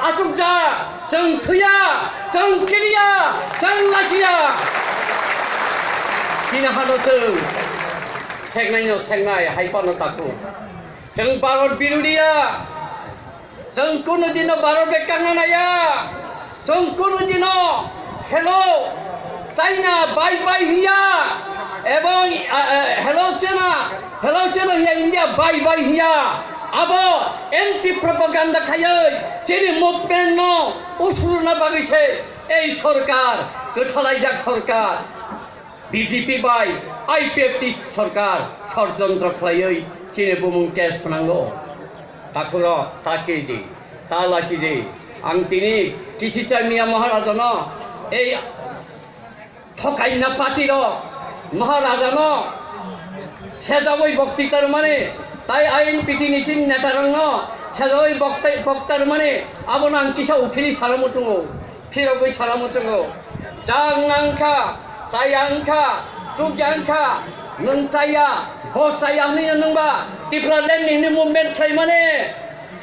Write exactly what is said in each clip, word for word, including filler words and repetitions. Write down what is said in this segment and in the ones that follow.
Achukjak, chwng thwiya, chwng kiriya, chwng lachiya. Chini hano chwng seknaino seknai, hai phano takhuk. Chwng Bharat birudiya. Chwng kunu dino Bharat bai kangna naiya. Chwng kunu dino hello China bye bye hiya. Ebong, ah, eh, hello China, hello China hiya India bye bye hiya. Abo anti propaganda khaiwi chini movement no usurna bagwi se ei sorkar, kwthalaijak sorkar. B J P bai I P F T sorkar sorjontro khlaiwi chini bumung case phnango. Takhurok ta kiri di, ta lachi di. Ang tini kisi cha miya Maharajano, ei thokaina party rok Maharajano sejawi bokti tarmani, tai I N P T ni chini neta rokno sejawi bokti, bokti tarmani, abono ang kisa uphili salamu chungo. Phirogwi salamu chungo. Chang nang kha, chaya wng kha, chukya wng kha, nwng chaya, bo chaya hwnwi nwngba Tipraland ni hwnwi movement khlaimani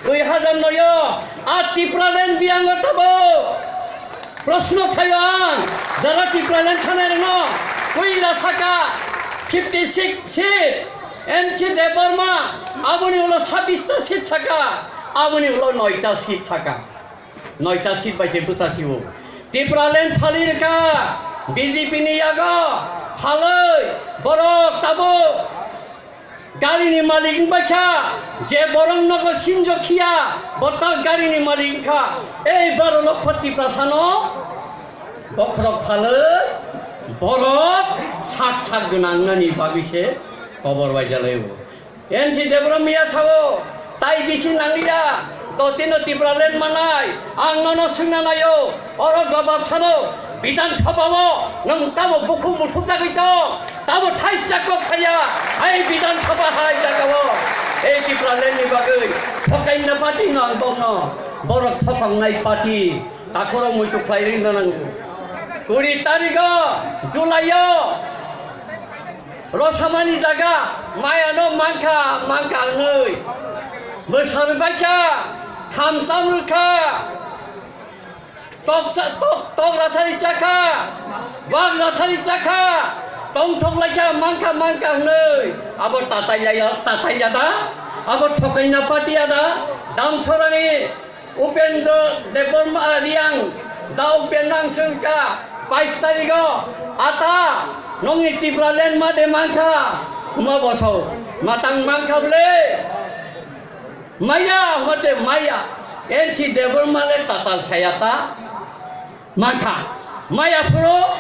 dui hazar noi o a Tipraland biyango tabo. Proshno khaio ang, jara Tipraland thanai rokno puila saka fifty six seat, M C Debbarma, aboni ulo sabbish ta seat saka, aboni ulo noi ta seat saka. Noita seat bai se bwchasio. Tipraland phalwi rwkha B J P ni yago. Phalwi borok tabuk garini malik wngbaikha. Je borok nogo sinjo khiya, bo ta garini malik wngkha. Ei baro lokho Tiprasano bokhorok phalwi borok sak sak gwnang nani bagwi se kobor bai jalaio. N C Debbarma miya sao, tai bisi nangliya, to tino Tipraland manai, ang nono swngna naio, oro jawab sano, Bidhan Sabha o nwng tamo bukhuk muthuk jagwi tong, tamo thaisa kok saya, hai Bidhan Sabha hai jagao, ei Tipraland ni bagwi, thokaina party no ang bokno, borok thokoknai party, takhoro muitu khlai ringna nango. Kuri tarigo, July o, Rosamani jaga mayano mankha, mankha hwnwi. Bwsarwi baikha, khamtam rwkha. Tok sa-, tok, tok rathari chakha, bak rathari chakha, tongthok laikha, mankha, mankha hwnwi. Abo tatai laiya, tatai ya da? Abo thokaina party ya da? Damsorani Upendra Debbarma Reang, da Upendra ang swngkha, bais tarigo, ata, nongni Tipraland ma de mankha, huma boso, matang mankha ble? Maya, huma che maya, N C Debbarma le tatal saya ta, mankha, maya phuru,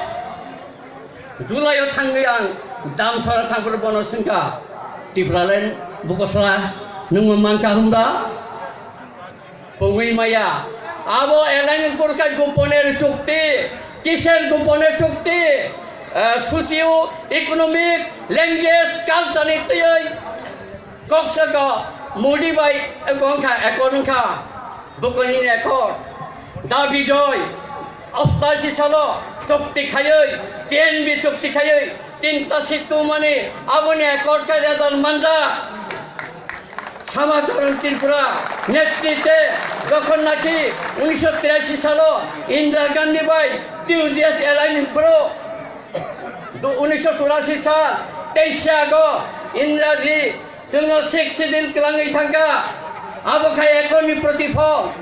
July o thangwi ang Damsora thangphuru bono swngkha, Tipraland bukosla, nwngma mankha hwnba? Pogwi maya. Abo L N N purkha goponer chukti. Kiser goponer chukti? Eh, socio economic, language, culture ni twiwi koksa ko Modi bai wngkha, accord wngkha. Bukoni accord. Da Bijoy, ostashi salo chukti khaiwi, T N B chukti khaiwi, tinta seat tubumani, aboni accord khe result manjak. Samacharan Tripura netrite jokhon naki unisho tirashi salo Indira Gandhi bai T U J S alliance ni phuru, unisho churashi sal teishe ago Indira ji chwngno Sixth Schedule kwlangwi thangkha. Abo khai accord ni protifol.